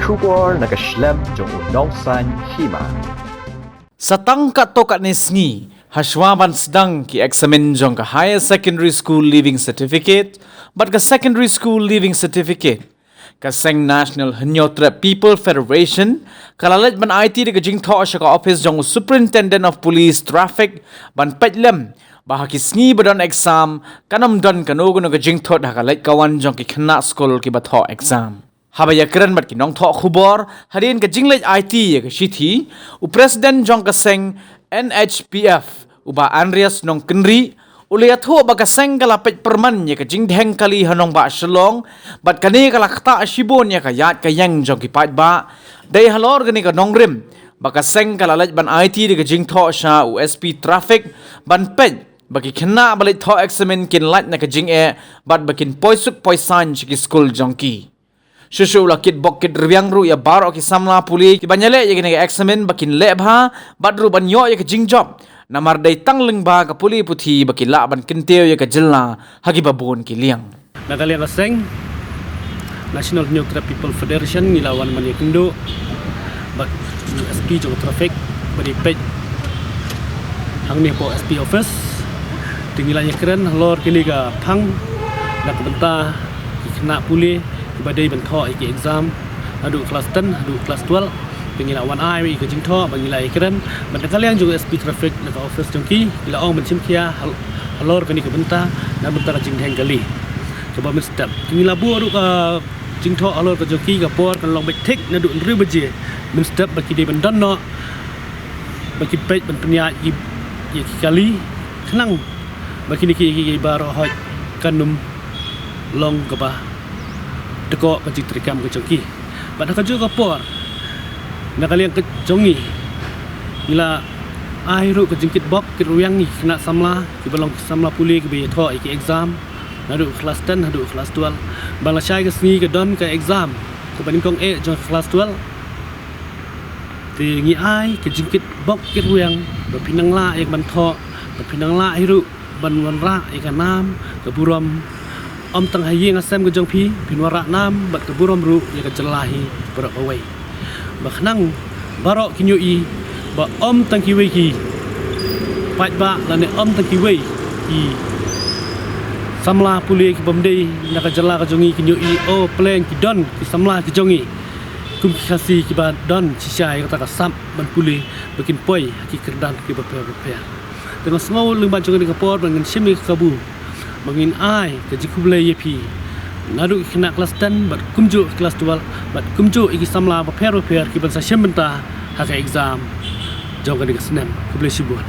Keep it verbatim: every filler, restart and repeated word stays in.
Khubor na ka shlem jong u Nongsaiñ Hima. Sa tang katto katne sngi, hashwa ban sdang ki eksamin jong ka Higher Secondary School Leaving Certificate bad ka Secondary School Leaving Certificate, ka seng National Hynñiewtrep People Federation ka la leit ban aiti da ka jingthoh sha ka ophis jong u Superintendent of Police Traffic ban peit lem ba ha ki sngi ba don exam kan ym don kano kano ka jingthut ha ka leit ka wan jong ki khynnah skul kiba thoh exam. Haba ïakren bad ki nongthoh khubor hadien ka jingleit aiti ïa ka shithi, u President jong ka seng N H P F, u Bah Andreas Nongkynrih, u la ïathuh ba ka seng ka la peit pyrman ïa ka jingdheng kali ha nongbah Shillong, bad kane ka la ktah shibun ïa ka ïaid ka ïeng jong ki paidbah. Dei halor kane ka nongrim ba ka seng ka la leit ban aiti da ka jingthoh sha u S P Traffic ban peit ba ki khynnah ba leit thoh eksamin kin lait na ka jingeh bad ba kin poi suk poi saiñ sha ki skul jong ki. Shuh shuh u la kit bok kit rwiang ruh ïa baroh ki samla pule kiban ïaleh ïa kane ka eksamin ba kin leh bha bad ruh ban ïoh ïa ka jingjop, namar dei tang lyngba ka pule puthi ba ki lah ban kyntiew ïa ka jylla ha kiba bun ki liang. Na ka liang ka seng National Hynñiewtrep People Federation ngi la wan ban ïakynduh bad u S P jong traffic ba dei peit hangne hapoh S P office. Te ngi la ïakren halor kine ka phang na ka bynta ki khynnah pule kiba dei ban thoh ïa ki exam naduh klas ten haduh klas twelve. Te ngi la wan ai ïa ka jingthoh ba ngi la ïakren bad na ka liang jong S P traffic na ka office jong ki, ki la ong ban shim khia hal-, halor kane ka bynta na bynta ka jingdheng kali kaba mynstep. Te ngi la buh ruh ka jingthoh halor ka jong ki, ka por kan long beit thik naduh hynriew baje mynstep ba ki dei ban don noh ba ki peit ban pynïaid ïa ki kali khnang ba kine ki, ki, ki baroh hoi kan ym long kaba dkoh ka jingtrei kam ka jong ki. Bad ha kajuh ka por na ka liang ka jong ngi ngi la ai ruh ka jingkit bok kit rwiang ïa ki khynnah samla kiba long ki samla pule kiba ïathoh ïa ki exam naduh klas ten haduh klas twelve. Ba lashai ka sngi ka don ka exam kaba nyngkong eh jong ka klas twelve. Te ngi ai ka jingkit bok kit rwiang ba phin nang lah ïa ka ban thoh, ba phin nang lah hi ruh ban wanrah ïa ka nam ka burom. Ym tang ha ïing ha sem ka jong phi, phin wanrah nam bad ka burom ruh ïa ka jylla hi baroh kawei. Ba khnang baroh kin ïohi ba ym tang kiwei ki paidbah lane ym tang kiwei ki samla pule ki bym dei na ka jylla ka jong ngi kin ïohi, oh, pleng ki don ki samla ki jong ngi kum ki Khasi kiba don shisha ïa kata ka sap ban pule ba kin poi ha ki kyrdan kiba pher ba pher. Te nga sngew lyngba jong kane ka por ba ngan shim ïa ka kabu ba ngin ai ka jingkhublei ïa phi naduh ki khynnah klas ten bad kumjuh klas twelve bad kumjuh ïa ki samla ba pher ba pher kiban sa shim bynta ha ka exam jong kane ka snem. Khublei shibun.